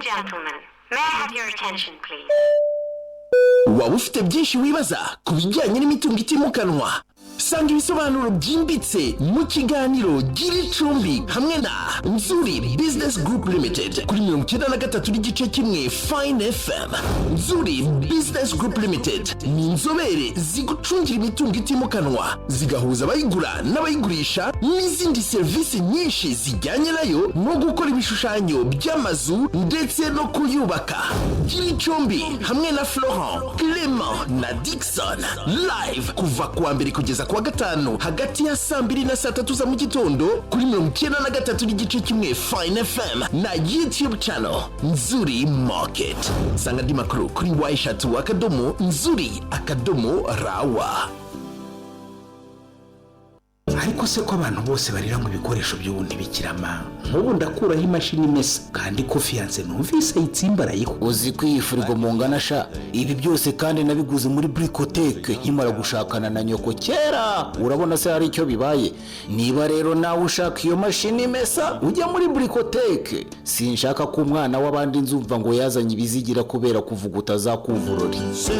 Gentlemen, may I have your attention, please? Waba ufite byinshi wibaza ku bijyanye n'imitungo itimukanwa? Sanga ibisobanuro byimbitse mu kiganiro Gira Icumbi hamwe na Nzuri Business Group Limited kuri 93.1 Fine FM. Nzuri Business Group Limited ni inzobere zigucungira imitungo itimukanwa, zigahuza abayigura n'abayigurisha n'izindi serivisi nyinshi zijyanye nayo, nko gukora ibishushanyo by'amazu ndetse no kuyubaka. Gira Icumbi hamwe na Florent, Clement na Dixon, live kuva kuwa mbere kugeza kuwa gatanu, hagati ya saa 2 na saa 3 za mu gitondo, kuri 93.1 Fine FM na YouTube channel Nzuri Market. Sanga andi makuru kuri w3.nzuri.rw. Ariko se ko abantu bose barira ngo ibikoresho by'ubu ntibikirama, nk'ubu ndakuraho imashini imesa kandi ko fiancé numvise ayitsimbarayeho? Uzi ko iyi firigo mungana sha? Ibi byose kandi nabiguze muri Burikoteke nkimara gushakana na nyoko kera. Urabona se hari icyo bibaye? Niba rero nawe ushaka iyo mashini imesa, ujya muri Burikoteke. Sinshaka ko umwana w'abandi nzumva ngo yazanye ibizigira kubera kuvuguta za couvre-lit.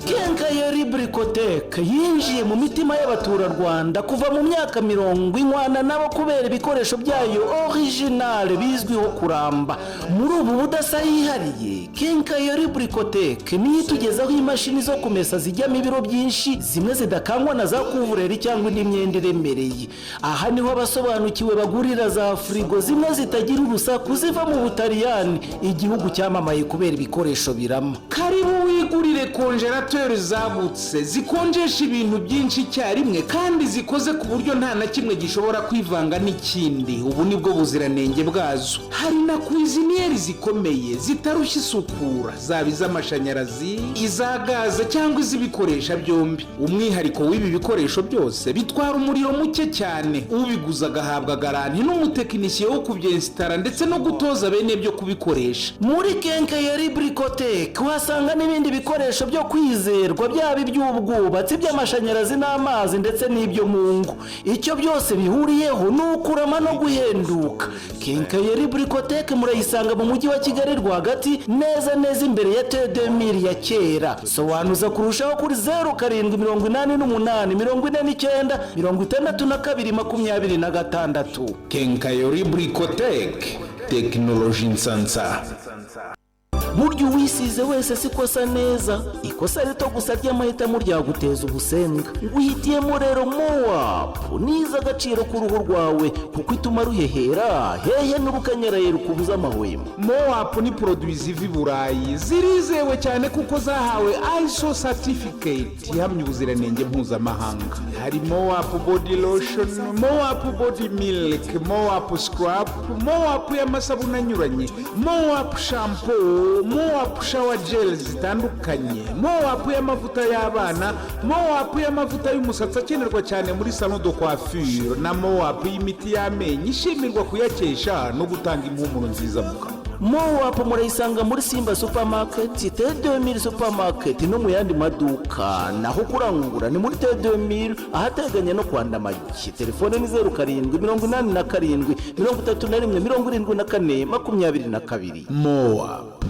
Quincaillerie Burikoteke yinjiye mu mitima y'abaturarwanda kuva mu myaka 40 inywana nabo kubera ibikoresho byayo original bizwiho kuramba. Muri ubu budasa yihariye, Quincaillerie Burikoteke niyo itugezaho imashini zo kumesa zijyamo ibiro byinshi, zimwe zidakangwa na za couvre-lit cyangwa indi myenda iremereye. Aha niho abasobanukiwe bagurira za firigo zimwe zitagira urusaku ziva mu Butaliyani, igihugu cyamamaye kubera ibikoresho birama. Karibu wigurire congélateur zagutse, zikonjesha ibintu byinshi icyarimwe kandi zikoze ku buryo nta na kimwe gishobora kwivanga n'ikindi. Ubu nibwo buziranenge bwazo. Hari na cuisinière zikomeye zitarushya isukura, zaba iz'amashanyarazi, iza gaze cyangwa iz'ibikoresha byombi. Umwihariko w'ibi bikoresho byose, bitwara umuriro muke cyane. Ubiguze agahabwa garantie n'umutekinisiye wo kubyensitara ndetse no gutoza bene byo kubikoresha. Muri Quincaillerie Burikoteke uhasanga n'ibindi bikoresho byo kwizerwa, byaba iby'ubwubatsi, iby'amashanyarazi n'amazi, ndetse n'ibyo mu ngo. Icyo byose bihuriyeho ni ukurama no guhenduka. Quincaillerie Burikoteke murayisanga mu Mujyi wa Kigali rwagati, neza neza imbere ya T2000 ya kera. Sobanuza kurushaho kuri 0788496226. Quincaillerie Burikoteke, tekinoloji nsansa. Burya uwisize wese siko asa neza. Ikosa rito gusa ry'amahitamo ryaguteza ubusembwa. Nguhitiyemo rero Mowapu niza agaciro k'uruhu rwawe, kuko ituma ruhehera hehe n'urukanyaraye rukubuza amahwemo. Mowapu ni produits ziva i Burayi, zirizewe cyane kuko zahawe ISO certificate ihamya ubuziranenge mpuzamahanga. Hari Mowapu body lotion, Mowapu body milk, Mowapu scrub, Mowapu y'amasabune anyuranye, Mowapu shampoo, Mowapu shower gel zitandukanye, Mowapu y'amavuta y'abana, Mowapu y'amavuta y'umusatsi akenerwa cyane muri salon de coiffure, na Mowapu y'imiti y'amenyo ishimirwa kuyakesha no gutanga impumuro nziza mu kanwa. Mowapu murayisanga muri Simba Supermarket, T2000 Supermarket no mu yandi maduka. Naho kurangura ni muri T2000, ahateganye no kwa Ndamage. Telefone ni 0787317422. Mowapu.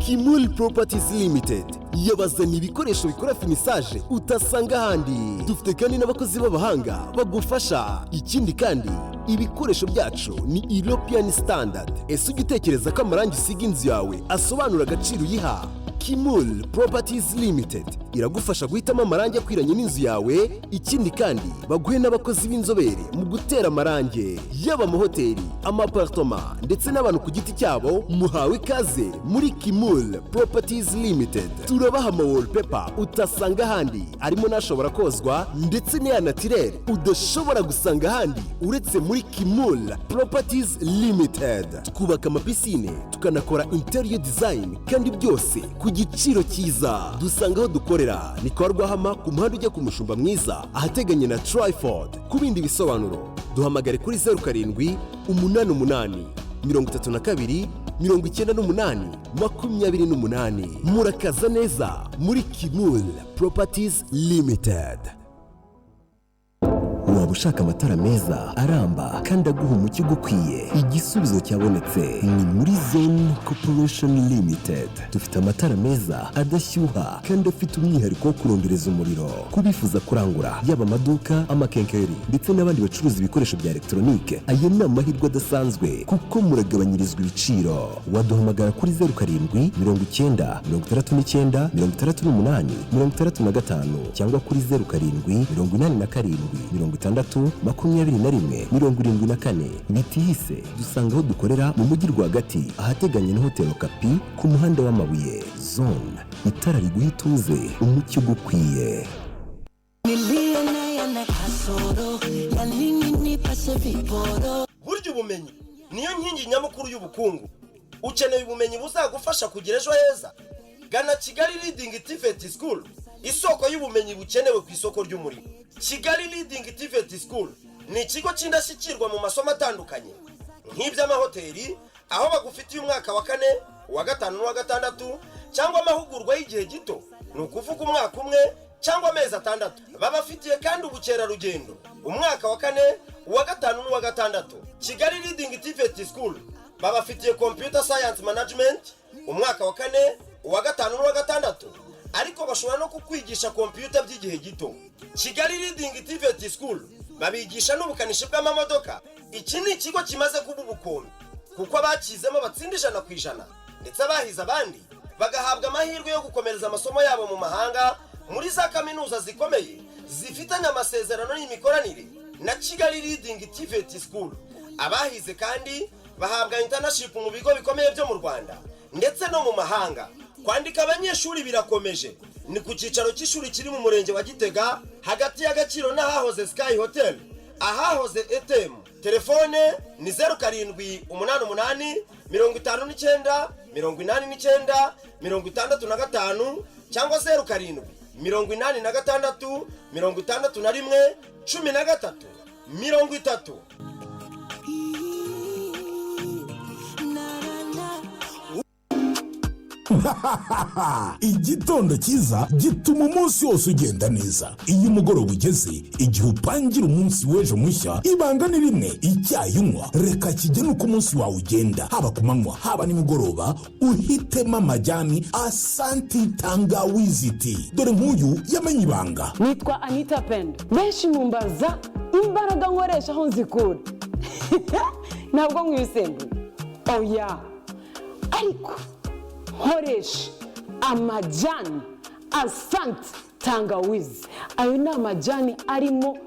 Kimul Properties Limited yabazaniye ibikoresho bikora finissage utasanga ahandi. Dufite kandi n'abakozi b'abahanga bagufasha. Ikindi kandi, ibikoresho byacu ni European Standard. Ese ujya utekereza ko amarangi usiga inzu yawe asobanura agaciro uyiha? Kimul Properties Limited iragufasha guhitamo amarangi akwiranye n'inzu yawe. Ikindi kandi, baguhe n'abakozi b'inzobere mu gutera amarangi, yaba amahoteli, ama appartement ndetse n'abantu ku giti cyabo. Muhawe ikaze muri Kimul Properties Limited. Turabaha ama wallpaper utasanga ahandi, arimo n'ashobora kozwa ndetse n'aya naturel udashobora gusanga ahandi uretse muri Kimul Properties Limited. Twubaka ama piscine, tukanakora interior design, kandi byose ku giciro cyiza. Dusanga aho dukorera ni kwa Rwahama, ku muhanda ujya ku Mushumba Mwiza, ahateganye na Triford. Ku bindi bisobanuro duhamagare kuri 0788329828. Murakaza neza muri Kimul Properties Limited. Waba Waba ushaka amatara meza aramba kandi aguha umucyo ugukwiye? Igisubizo cyabonetse, ni muri Zone Corporation Limited. Dufite amatara meza adashyuha kandi afite umwihariko wo kurondereza umuriro. Kubifuza kurangura, yaba amaduka, amakenkeri ndetse n'abandi bacuruza ibikoresho bya elegitoronike, aya ni amahirwe adasanzwe kuko muragabanyirizwa ibiciro. Waduhamagara kuri 0790696865 cyangwa kuri 0787 87 21 74. Bitihise dusanga aho dukorera mu mujyi rwagati, ahateganye na Hoteli Okapi, ku muhanda w'amabuye. Zone, itara riguha ituze, umucyo ugukwiye. Niliye naye na kasoro ya nini nipashe viporo. Burya ubumenyi niyo nkingi nyamukuru y'ubukungu. Ukeneye ubumenyi buzagufasha kugira ejo heza? Gana Kigali Leading TVET School, isoko y'ubumenyi bukenewe ku isoko ry'umurimo. Kigali Leading TVET School ni ikigo cy'indashyikirwa mu masomo atandukanye nk'iby'amahoteli, aho bagufitiye umwaka wa kane, uwa gatanu n'uwa gatandatu, cyangwa amahugurwa y'igihe gito, ni ukuvuga umwaka umwe cyangwa amezi 6. Babafitiye kandi ubukerarugendo, umwaka wa kane, uwa gatanu n'uwa gatandatu. Kigali Leading TVET School babafitiye Computer Science Management, umwaka wa kane, uwa gatanu n'uwa gatandatu, ariko bashobora no kukwigisha kompiyuta by'igihe gito. Kigali Leading TVET School babigisha n'ubukanishi bw'amamodoka. Iki ni ikigo kimaze kuba ubukombe kuko abakizemo batsinda 100%, ndetse abahize abandi bagahabwa amahirwe yo gukomereza amasomo yabo mu mahanga muri za kaminuza zikomeye zifitanye amasezerano y'imikoranire na Kigali Leading TVET School. Abahize kandi bahabwa internship mu bigo bikomeye byo mu Rwanda ndetse no mu mahanga. Kwandika abanyeshuri birakomeje. Ni ku cyicaro cy'ishuri kiri mu murenge wa Gitega, hagati y'Agaciro n'ahahoze Sky Hotel, ahahoze Etemu. Telefone ni 0788598965 cyangwa 0786611330. Igitondo cyiza gituma umunsi wose ugenda neza. Iyo umugoroba ugeze, igihe upangira umunsi w'ejo mushya, ibanga ni rimwe: icyayi unywa reka kigene uko umunsi wawe ugenda, haba ku manywa, haba nimugoroba. Uhitemo amajyani Asanti Tangawizi Tea. Dore nk'uyu yamenye ibanga. Nitwa Anita Pendo. Benshi mumbaza imbaraga nkoresha aho nzikura. Ntabwo nkwisembuye, oya, ariko nkoresha amajyani Asanti Tangawizi. Ayo ni amajyani arimo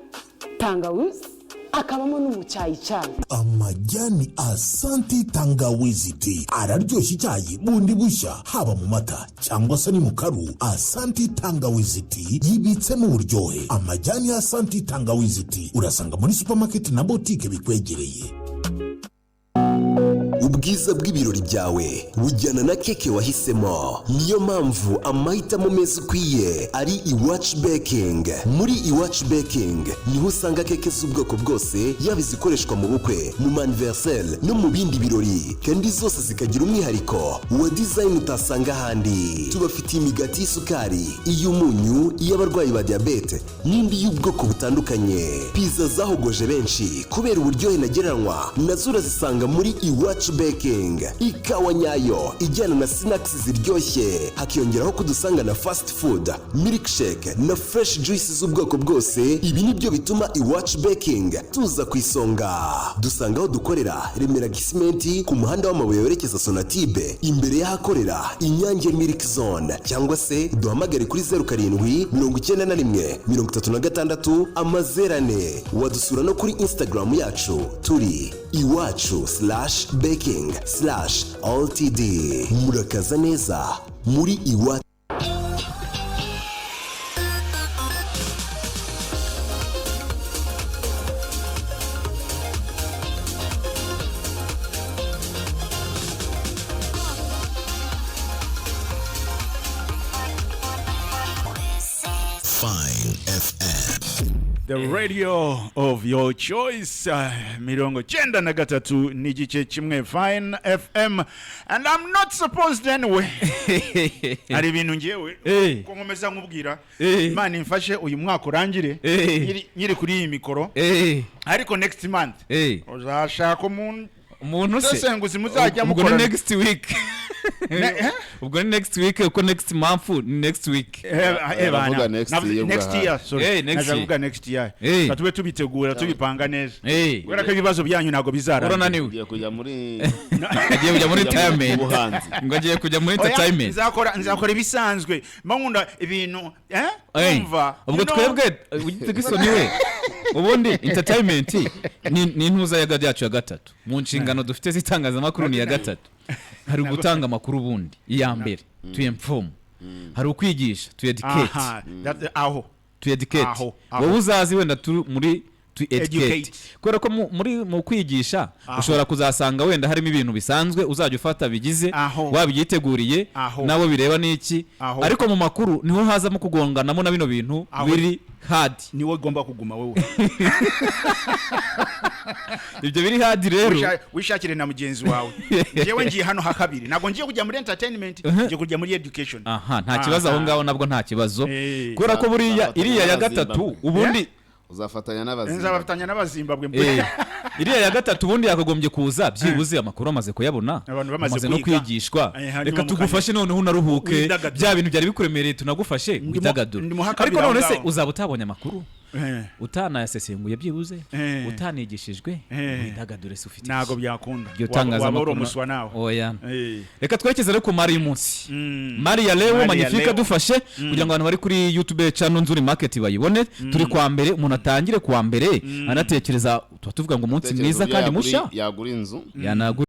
tangawizi, akabamo n'umucyayicyayi. Amajyani Asanti Tangawizi Tea araryoshya icyayi bundi bushya, haba mu mata cyangwa se ni mu karu. Asanti Tangawizi Tea yibitsemo uburyohe. Amajyani Asanti Tangawizi Tea urasanga muri supermarket na botike bikwegereye. Ubwiza bw'ibirori byawe bujyana na keke wahisemo. Niyo mpamvu amahitamo meza ukwiye ari Iwacu Baking. Muri Iwacu Baking niho usanga keke z'ubwoko bwose, yaba izikoreshwa mu bukwe, mu ma anniversaire no mu bindi birori, kandi zose zikagira umwihariko wa design utasanga ahandi. Tubafitiye imigati y'isukari, iy'umunyu, iy'abarwayi ba diyabete n'indi y'ubwoko butandukanye. Pizza zahogoje benshi kubera uburyohe ntagereranywa nazo urazisanga muri Iwacu Baking. Ikawa nyayo ijyana na snacks ziryoshye, hakiyongeraho kudusanga na fast food, milkshake na fresh juice z'ubwoko bwose. Ibi ni byo bituma Iwacu Baking tuza ku isonga. Dusanga aho dukorera Remera, Gisimenti, ku muhanda w'amabuye werekeza Sonatube, imbere y'ahakorera Inyange Milk Zone, cyangwa se duhamagare kuri 07913600. Wadusura no kuri Instagram yacu, turi iwacu/baking/ltd. Murakaza neza muri Iwacu. Fine FM. The radio of your choice, 93.1 Fine FM. And I'm not supposed anyway. Hari ibintu ngewe ko nkomeza nkubwira, Imana imfashe uyu mwaka urangire nyiri kuri iyi mikoro, ariko next month uzashaka umuntu Umuntu se? Sesenguzi muzajya Ubwo ni mukorana. next week. Eh? Ubwo ni next week, uko next month ni next week. Bana. Next year, sorry. Next Naje year. kuvuga next year. Reka tube tubitegura, tubipanga neza, kubera ko ibibazo byanyu ntabwo bizarangira. Urananiwe. Agiye kujya muri Agiye kujya muri retirement. Ubuhanzi. Ngo agiye kujya muri Oya, entertainment. nzakora ibisanzwe, mba nkunda ibintu, umva, Ubwo you know? twebwe ugite we ubundi entertainment ni intuza yacu ya gatatu mu nshingano dufite z'itangazamakuru, ni iya gatatu. Hari ugutanga amakuru, ubundi iya mbere to inform, hari ukwigisha, to educate. Aha, aho. To educate. Aho. Wowe uzazi wenda turi muri to educate, Educate. kubera ko muri mu kwigisha ushobora kuzasanga wenda harimo ibintu bisanzwe uzajya ufata bigize wabyiteguriye nabo bireba n'iki, ariko mu makuru niho hazamo kugonganamo na bino bintu biri hard. Niwe ugomba kuguma wowe. Ibyo biri hard rero. Wishakire na mugenzi wawe. Njyewe ngiye hano ha kabiri, ntabwo ngiye kujya muri entertainment, ngiye kujya muri education. Aha nta kibazo, aho ngaho nabwo nta kibazo, kubera ko buriya Uzafatanya iriya ya gatatu n'Abazimbabwe. ubundi Uzafatanya n'Abazimbabwe. Nzabafatanya n'Abazimbabwe. Iriya ya gatatu ubundi yakagombye kuza byibuze amakuru amaze kuyabona, Abantu bamaze amaze no kwiga. kwigishwa. Hanyuma Reka tugufashe noneho unaruhuke. Widagadure. Bya bintu byari bikuremereye tunagufashe widagadure. Ndimo hakabiri Ariko aho none se ngaho. uzaba utabonye amakuru, utanayasesenguye byibuze, utanigishijwe, widagadure se ufite Ntabwo iki? byakunda. Iryo Waba uri tangazamakuru umuswa nawe. Oya, reka twerekeze rero ku mari y'umunsi, mari ya leo. Mari ya Magnifique leo. dufashe kugira ngo abantu bari kuri YouTube channel Nzuri Market bayibone. Turi kwa mbere, umuntu atangire kuwa mbere anatekereza, tuba tuvuga ngo umunsi Tekereza mwiza uburyo kandi mushya. yagura inzu. Yanagura.